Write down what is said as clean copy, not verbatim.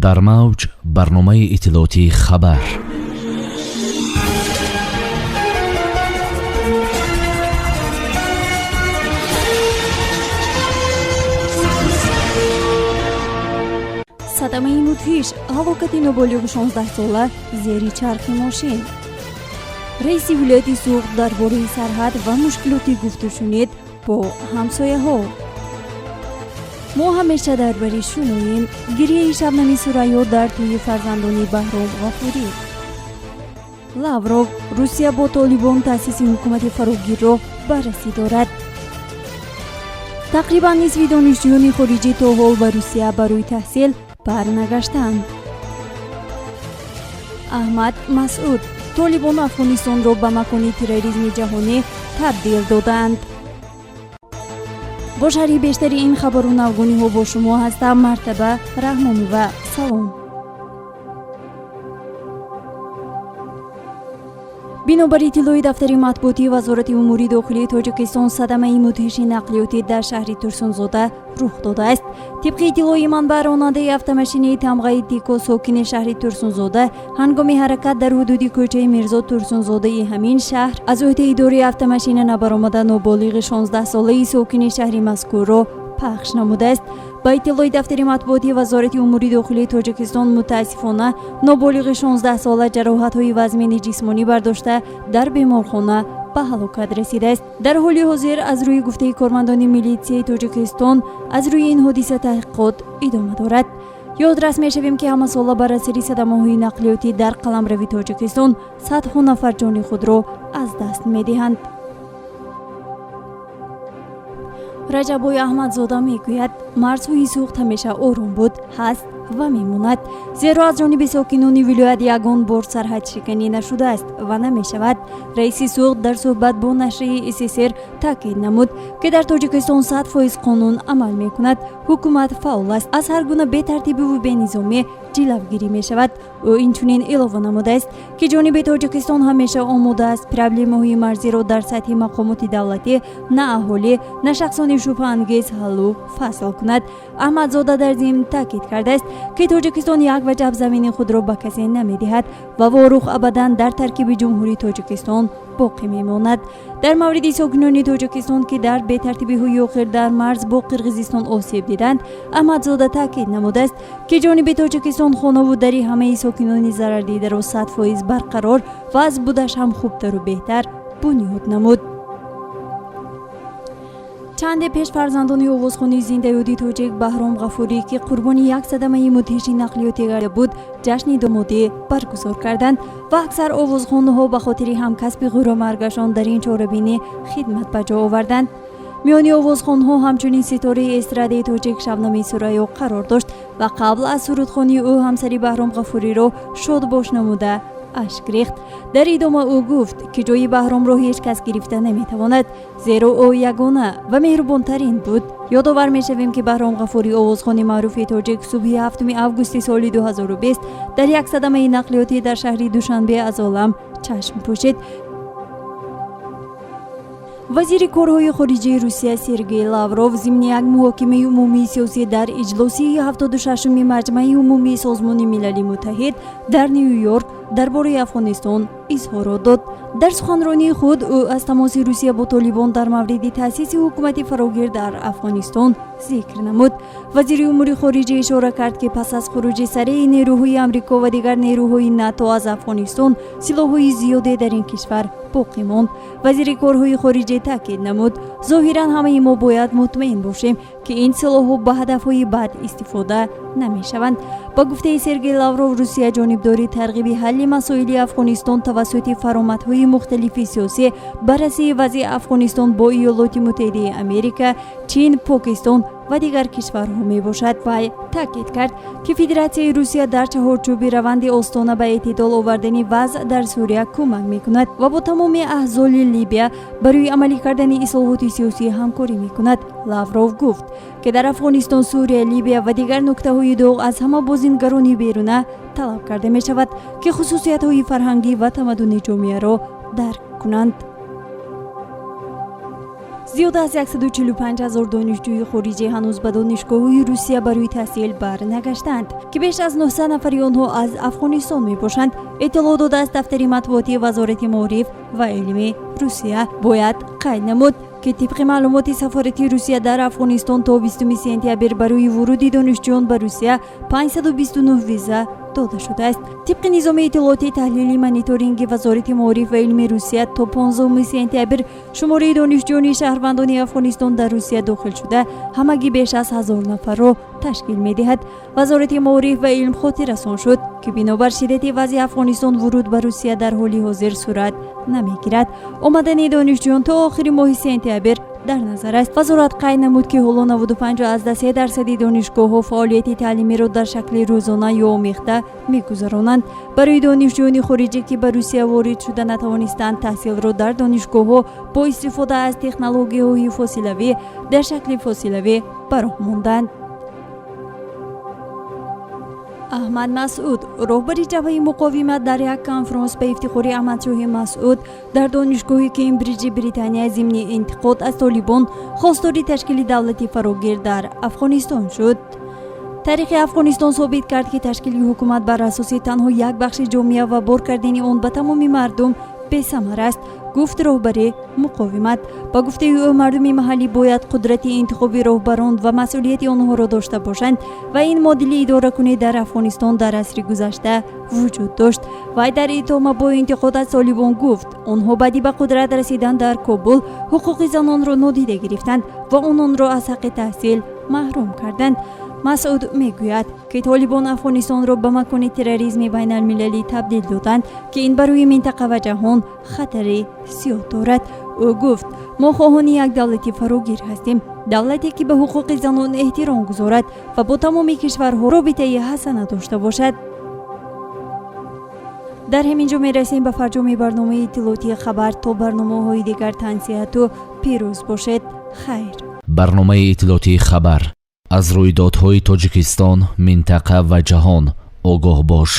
Дар мавҷ барномаи иттилоотии «Хабар». Садамаи мудҳиш: ҳалокати ноболиғи 16-сола зери чархи мошин. Раиси вилояти Суғд дар бораи сарҳад ва мушкилоти гуфтушунид бо ҳамсояҳо. Мо ҳамеша дар бари шумоем. Гирияи Шабнами Сурайё дар тӯи фарзандони Баҳром Ғафурӣ. Лавров: Русия бо Толибон таъсиси ҳукумати фарогирро баррасӣ дорад. Тақрибан нисфи донишҷӯёни хориҷӣ то ҳол ба Русия барои таҳсил барнагаштанд. Аҳмад Масъуд: Толибон Афғонистонро ба макони терроризми ҷаҳонӣ табдил додаанд. Бо шарҳи бештари ин хабару навгониҳо бо шумо ҳастам Мартаба Раҳмонова. Салом. Бинобар иттилои дафтари матбуотии Вазорати умури дохилии Тоҷикистон, садамаи мудҳиши нақлиётӣ дар шаҳри Турсунзода рух додааст. Тибқи иттилои манбаъ, ронандаи автомашинаи тамғаи Тико, сокини шаҳри Турсунзода, ҳангоми ҳаракат дар ҳудуди кӯчаи Мирзо Турсунзодаи ҳамин шаҳр аз ӯҳдаи идораи автомашина набаромада, ноболиғи 16-солаи сокини шаҳри мазкурро пахш намудааст. Ба иттилои дафтари матбуотии Вазорати умури дохилии Тоҷикистон, мутаассифона, ноболиғи 16-сола ҷароҳатҳои вазмини ҷисмонӣ бардошта, дар беморхона ба ҳалокат расидааст. Дар ҳоли ҳозир, аз рӯи гуфтаи кормандони милитсияи Тоҷикистон, аз рӯи ин ҳодиса таҳқиқот идома дорад. Ёдрас мешавем, ки ҳамасола бар асари садамаҳои нақлиётӣ дар қаламрави Тоҷикистон садҳо нафар ҷони худро аз даст медиҳанд. Раҷаббой Аҳмадзода мегӯяд, марзҳои Суғд ҳамеша ором буд, ҳаст ва мемонад, зеро аз ҷониби сокинони вилоят ягон бор сарҳадшиканӣ нашудааст ва намешавад. Раиси Суғд дар суҳбат бо нашрияи ССР таъкид намуд, ки дар Тоҷикистон 100% қонун амал мекунад, ҳукумат фаъол аст, аз ҳар гуна бетартибиву бенизомӣ ҷилавгирӣ мешавад. Ӯ инчунин илова намудааст, ки ҷониби Тоҷикистон ҳамеша омода аст проблемаҳои марзиро дар сатҳи мақомоти давлатӣ, на аҳолӣ, на шахсони шубҳаангез, ҳаллу фасл кунад. Аҳмадзода дар зимн таъкид кардааст, ки Тоҷикистон як ваҷаб замини худро ба касе намедиҳад ва Ворух абадан дар таркиби Ҷумҳурии Тоҷикистон боқӣ мемонад. Дар мавриди сокинони Тоҷикистон, ки дар бетартибиҳои охир дар марз бо Қирғизистон осеб диданд, Аҳмадзода таъкид намудааст, ки ҷониби Тоҷикистон хонаву дари ҳамаи сокинони зарардидаро 100% барқарор ва аз будаш ҳам хубтару беҳтар бунёд намуд. Чанде пеш фарзандони овозхони зиндаёди тоҷик Баҳром Ғафурӣ, ки қурбони як садамаи мудҳиши нақлиётӣ гардида буд, ҷашни домодӣ баргузор карданд ва аксар овозхонҳо ба хотири ҳамкасби ғӯромаргашон дар ин чорабинӣ хидмат ба ҷо оварданд. Миёни овозхонҳо ҳамчунин ситораи эстрадаи тоҷик Шабнами Сурайё қарор дошт ва қабл аз сурудхонии ӯ ҳамсари Баҳром Ғафуриро шодбош намуда, ашк рехт. Дар идома ӯ гуфт, ки ҷои Баҳромро ҳеҷ кас гирифта наметавонад, зеро ӯ ягона ва меҳрубонтарин буд. Ёдовар мешавем, ки Баҳром Ғафурӣ, овозхони маъруфи тоҷик, субҳи 7 августи соли 2020 дар як садамаи нақлиётӣ дар шаҳри Душанбе аз олам чашм пӯшид. Вазири корҳои хориҷии Русия Сергей Лавров зимни як муҳокимаи умумии сиёсӣ дар иҷлосияи 76-уми Маҷмаи умумии Созмони Милали Муттаҳид дар Ню Йорк дар бораи Афғонистон изҳорот дод. Дар суханронии худ ӯ аз тамоси Русия бо Толибон дар мавриди таъсиси ҳукумати фарогир дар Афғонистон зикр намуд. Вазири умури хориҷа ишора кард, ки пас аз хуруҷи сареи нерӯҳои Амрико ва дигар нерӯҳои НАТО аз Афғонистон силоҳҳои зиёде дар ин кишвар боқӣ монд. Вазири корҳои хориҷа таъкид намуд: зоҳиран, ҳамаи мо бояд мутмаин бошем, ки ин силоҳҳо ба ҳадафҳои бад истифода намешаванд. Ба гуфтаи Сергей Лавров, Русия ҷонибдори тарғиби ҳалли масоили Афғонистон тавассути форматҳои мухталифи сиёсӣ, баррасии вазъи Афғонистон бо Иёлоти Муттаҳидаи Америка, Чин, Покистон ва дигар кишварҳо мебошад. Вай таъкид кард, ки Федератсияи Русия дар чаҳорчӯби раванди Остона ба эътидол овардани вазъ дар Сурия кӯмак мекунад ва бо тамоми аҳзоли Либия барои амалӣ кардани ислоҳоти сиёсӣ ҳамкорӣ мекунад. Лавров гуфт, ки дар Афғонистон, Сурия, Либия ва дигар нуктаҳои доғ аз ҳама бозингарони беруна талаб карда мешавад, ки хусусиятҳои фарҳангӣ ва тамаддуни ҷомеаро дарк кунанд. Зиёда аз 145 ҳазор донишҷӯи хориҷӣ ҳанӯз ба донишгоҳҳои Русия барои таҳсил барнагаштаанд, ки беш аз 900 нафари онҳо аз Афғонистон мебошанд, иттилоъ додааст дафтари матбуотии Вазорати маориф ва илми Русия. Бояд қайд намуд, ки тибқи маълумоти сафорати Русия дар Афғонистон то 20 сентябр барои вуруди донишҷӯён ба Русия 529 виза дода шудааст. Тибқи низоми иттилоотии таҳлили мониторинги Вазорати маориф ва илми Русия, то 15 сентябр шумораи донишҷӯёни шаҳрвандони Афғонистон дар Русия дохилшуда ҳамагӣ беш аз 1000 нафарро ташкил медиҳад. Вазорати маориф ва илм хотиррасон шуд, ки бинобар шиддати вазъи Афғонистон вуруд ба Русия дар ҳоли ҳозир сурат намегирад. Омадани донишҷӯён то охири моҳи сентябр дар назар аст. Вазорат қайд намуд, ки ҳоло 95,3% донишгоҳҳо фаъолияти таълимиро дар шакли рӯзона ё омехта мегузаронанд. Барои донишҷӯёни хориҷӣ, ки ба Русия ворид шуда натавонистанд, таҳсилро дар донишгоҳҳо бо истифода аз технологияҳои фосилавӣ дар шакли фосилавӣ ба роҳ монданд. Аҳмад Масъуд, роҳбари Ҷабҳаи муқовимат, дар як конфронс ба ифтихори Аҳмадшоҳи Масъуд дар донишгоҳи Кембриҷи Британия зимни интиқод аз Толибон хостори ташкили давлати фарогир дар Афғонистон шуд. Таърихи Афғонистон собит кард, ки ташкили ҳукумат бар асоси танҳо як бахши ҷомеа ва бор кардани он ба тамоми мардум бесамар аст, гуфт роҳбари муқовимат. Ба гуфтаи ӯ, мардуми маҳаллӣ бояд қудрати интихоби роҳбарон ва масъулияти онҳоро дошта бошанд ва ин модели идоракунӣ дар Афғонистон дар асри гузашта вуҷуд дошт. Вай дар идома бо интиқод аз Толибон гуфт, онҳо баъди ба қудрат расидан дар Кобул ҳуқуқи занонро нодида гирифтанд ва ононро аз ҳаққи таҳсил маҳрум карданд. Масъуд мегӯяд, ки Толибон Афғонистонро ба макони терроризми байналмилалӣ табдил доданд, ки ин барои минтақа ва ҷаҳон хатари зиёд дорад. Ӯ гуфт: «Мо хоҳони як давлати фарогир ҳастем, давлате, ки ба ҳуқуқи занон эҳтиром гузорад ва бо тамоми кишварҳо робитаи ҳасана дошта бошад». Дар ҳамин ҷо мерасем ба фарҷоми барномаи иттилоотии хабар. То барномаҳои дигар тансиҳату пирӯз бошед. Хайр. Барномаи иттилоотии хабар: аз рӯйдодҳои Тоҷикистон, минтақа ва ҷаҳон огоҳ бош.